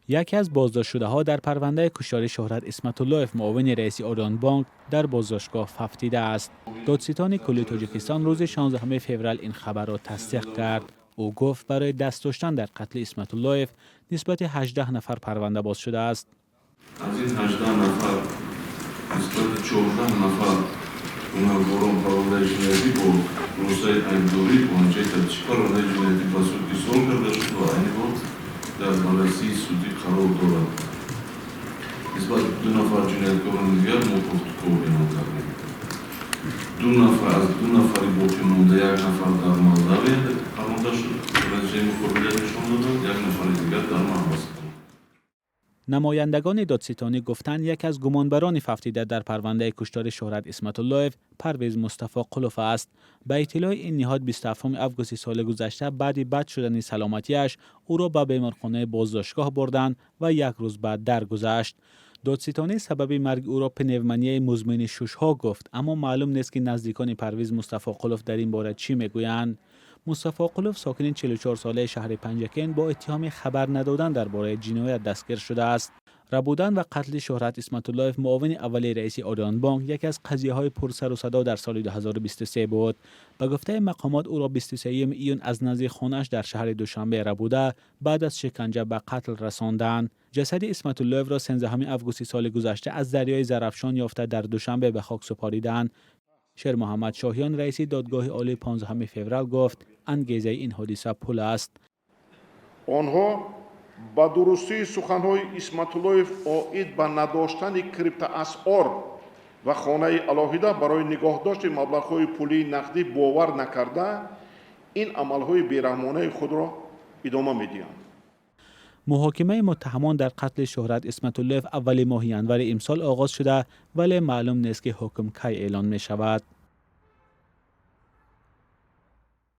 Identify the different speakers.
Speaker 1: Яке аз боздоштшудаҳо дар парвандаи куштори Шӯҳрат Исматуллоев, муовини раиси Ориёнбонк, дар боздоштгоҳ фавтидааст. Додситони кулли Тоҷикистон рӯзи 16 феврал ин хабарро тасдиқ кард. Ӯ гуфт, барои даст доштан дар қатли Исматуллоев нисбати 18 нафар парванда боз шудааст.
Speaker 2: Аз ин 18 нафар нисбати 14 нафар гунаҳкорон парвандаи ҷиноятӣ бо хулосаи айбдорӣ бо натиҷаи тафтиши парвандаи ҷиноятӣ ба суд ирсол карда шуд ва айни ҳол дар баррасии судӣ қарор дорад. Нисбат ду нафар ҷинояткорони дигар мо кофтуков эълон кардем. Ду нафар аз ду нафари боқимонда як нафар дар Молдавия паронда шуд, натиҷаи муқобила нишон доданд, як нафари дигар дар маҳбас.
Speaker 1: Намояндагони додситонӣ гуфтанд, яке аз гумонбарони фавтида дар парвандаи куштори Шӯҳрат Исматуллоев Парвиз Мустафоқулов аст. Ба иттилои ин ниҳод, 27 августи соли гузашта баъди бад шудани саломатиаш ӯро ба беморхонаи боздоштгоҳ бурданд ва як рӯз баъд даргузашт. Додситонӣ сабаби марги ӯро пневмонияи музмини шушҳо гуфт, аммо маълум нест, ки наздикони Парвиз Мустафоқулов дар ин бора чӣ мегӯянд. Мустафоқулов, сокини 44-солаи шаҳри Панҷакент, бо иттиҳоми хабар надодан дар бораи ҷиноят дастгир шудааст. Рабудан ва қатли Шӯҳрат Исматуллоев, муовини аввали раиси Ориёнбонк, яке аз қазияҳои пурсару садо дар соли 2023 буд. Ба гуфтаи мақомот, ӯро 23 июн аз назди хонааш дар шаҳри Душанбе рабуда, баъд аз шиканҷа ба қатл расонданд. Ҷасади Исматуллоевро 13 августи соли гузашта аз дарёи Зарафшон ёфта, дар Душанбе ба хок супориданд. Шермуҳаммад Шоҳиён, раиси Додгоҳи олӣ, 15 феврал гуфт, ангезаи ин ҳодиса пул аст.
Speaker 3: Онҳо ба дурустии суханҳои Исматуллоев оид ба надоштани криптоасъор ва хонаи алоҳида барои нигоҳдошти маблағҳои пулии нақдӣ бовар накарда, ин амалҳои бераҳмонаи худро идома медиҳанд.
Speaker 1: Муҳокимаи муттаҳамон дар қатли Шӯҳрат Исматуллоев аввали моҳи январи имсол оғоз шуда, вале маълум нест, ки ҳукм кай эълон мешавад.